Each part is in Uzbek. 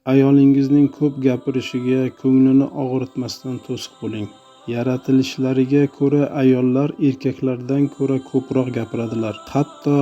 Ayolingizning ko'p gapirishiga ko'nglini og'ritmasdan to'siq bo'ling. Yaratilishlariga ko'ra ayollar erkaklardan ko'ra ko'proq gapiradilar. Hatto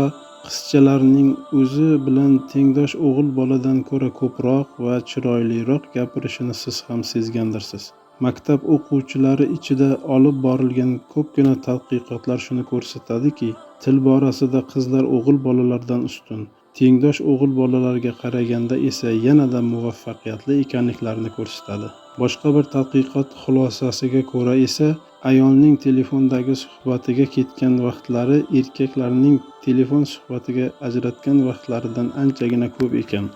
qizchalarning o'zi bilan tengdosh o'g'il boladan ko'ra ko'proq va chiroyliroq gapirishini siz ham sezgandirsiz. Maktab o'quvchilari ichida olib borilgan ko'pgina tadqiqotlar shuni ko'rsatadiki, til borasida qizlar o'g'il bolalardan ustun, tengdosh o'g'il bolalarga qaraganda esa yanada muvaffaqiyatli ekanliklarini ko'rsatadi. Boshqa bir tadqiqot xulosasiga ko'ra esa ayolning telefondagi suhbatiga ketgan vaqtlari erkaklarning telefon suhbatiga ajratgan vaqtlaridan anchagina ko'p ekan.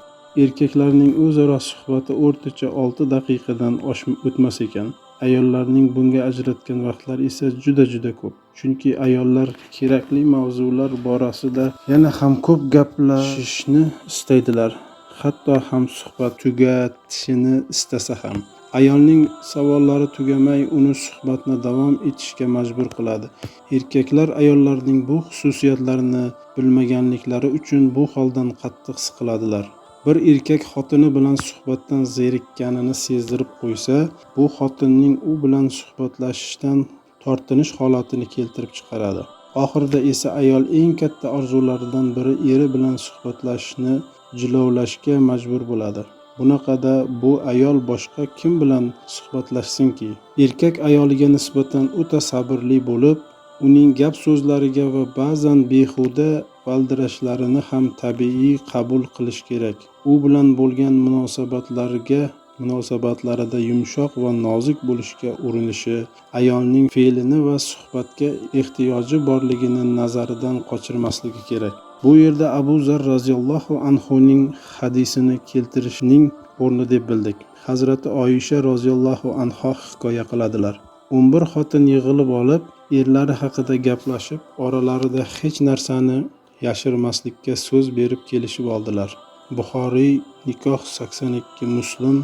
Erkaklarning o'zaro suhbati o'rtacha 6 daqiqadan oshib o'tmas ekan. Ayollarning bunga ajratgan vaqtlari esa juda-juda ko'p. Chunki ayollar kerakli mavzular borasida yana ham ko'p gaplashishni istaydilar. Hatto ham suhbat tugatishini istasa ham. Ayolning savollari tugamay uni suhbatni davom etishga majbur qiladi. Erkaklar ayollarning bu xususiyatlarini bilmaganliklari uchun bu holdan qattiq siqiladilar. Bir erkak xotini bilan suhbatdan zerikkanini sezdirib qo'ysa, bu xotinning u bilan suhbatlashishdan tortinish holatini keltirib chiqaradi. Oxirida esa ayol eng katta orzularidan biri eri bilan suhbatlashishni jilovlashga majbur bo'ladi. Bunaqada bu ayol boshqa kim bilan suhbatlashsinki? Erkak ayoliga nisbatan o'ta sabrli bo'lib, uning gap so'zlariga va ba'zan behuda valdirashlarini ham tabiiy qabul qilish kerak. U bilan bo'lgan munosabatlarida yumshoq va nozik bo'lishga urinishi, ayolning fe'lini va suhbatga ehtiyoji borligini nazaridan qochirmasligi kerak. Bu yerda Abu Zar roziyallohu anhuning hadisini keltirishning o'rni deb bildik. Hazrati Oyisha roziyallohu anho hikoya qiladilar. 11 xotin yig'ilib olib, erlari haqida gaplashib, oralarida hech narsani yashirmaslikka so'z berib kelishib oldilar. Buxoriy Nikoh 82, Muslim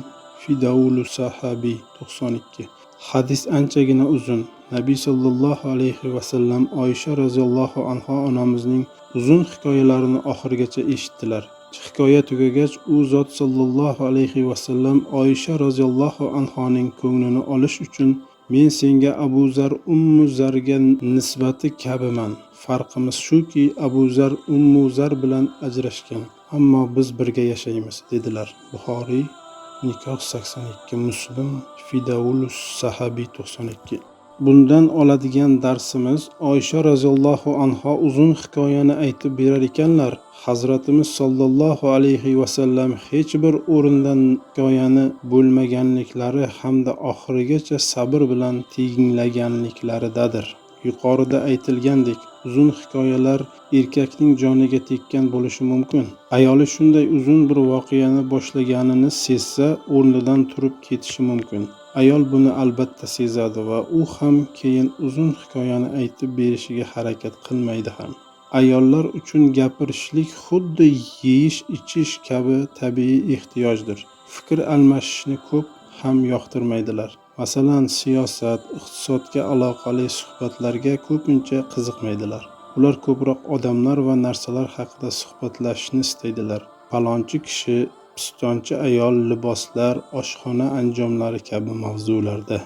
Fidaulu Sahabiy 92. Hadis anchagina uzun. Nabiy sallallohu alayhi va sallam Oyisha roziyallohu anha onamizning uzun hikoyalarini oxirigacha eshitdilar. Hikoya tugagach, u zot sallallohu alayhi va sallam Oyisha roziyallohu anhoning ko'nglini olish uchun men senga Abu Zar Ummu Zarga nisbati kabiman. Farqimiz shuki, Abu Zar Ummu Zar bilan ajrashgan, ammo biz birga yashaymiz, dedilar. Buxoriy Nikoh 82, Muslim Fidaulus Sahabiy 92. Bundan oladigan darsimiz Oysha roziyallohu anha uzun hikoyani aytib berar ekanlar. Hazratimiz sollallohu alayhi va sallam hech bir o'rindan hikoyani bo'lmaganliklari hamda oxirigacha sabr bilan tinglaganliklaridadir. Yuqorida aytilgandek, uzun hikoyalar erkakning joniga tekkan bo'lishi mumkin. Ayoli shunday uzun bir voqeani boshlaganini sezsa, o'rnidan turib ketishi mumkin. Ayol buni albatta sezadi va u ham keyin uzun hikoyani aytib berishiga harakat qilmaydi ham. Ayollar uchun gapirishlik xuddi yeyish-ichish kabi tabiiy ehtiyojdir. Fikr almashishni ko'p ham yoqtirmaydilar. Masalan, siyosat, iqtisodga aloqali suhbatlarga ko'pincha qiziqmaydilar. Ular ko'proq odamlar va narsalar haqida suhbatlashishni istaydilar. Palonchi kishi, pistonchi ayol, liboslar, oshxona anjomlari kabi mavzularda.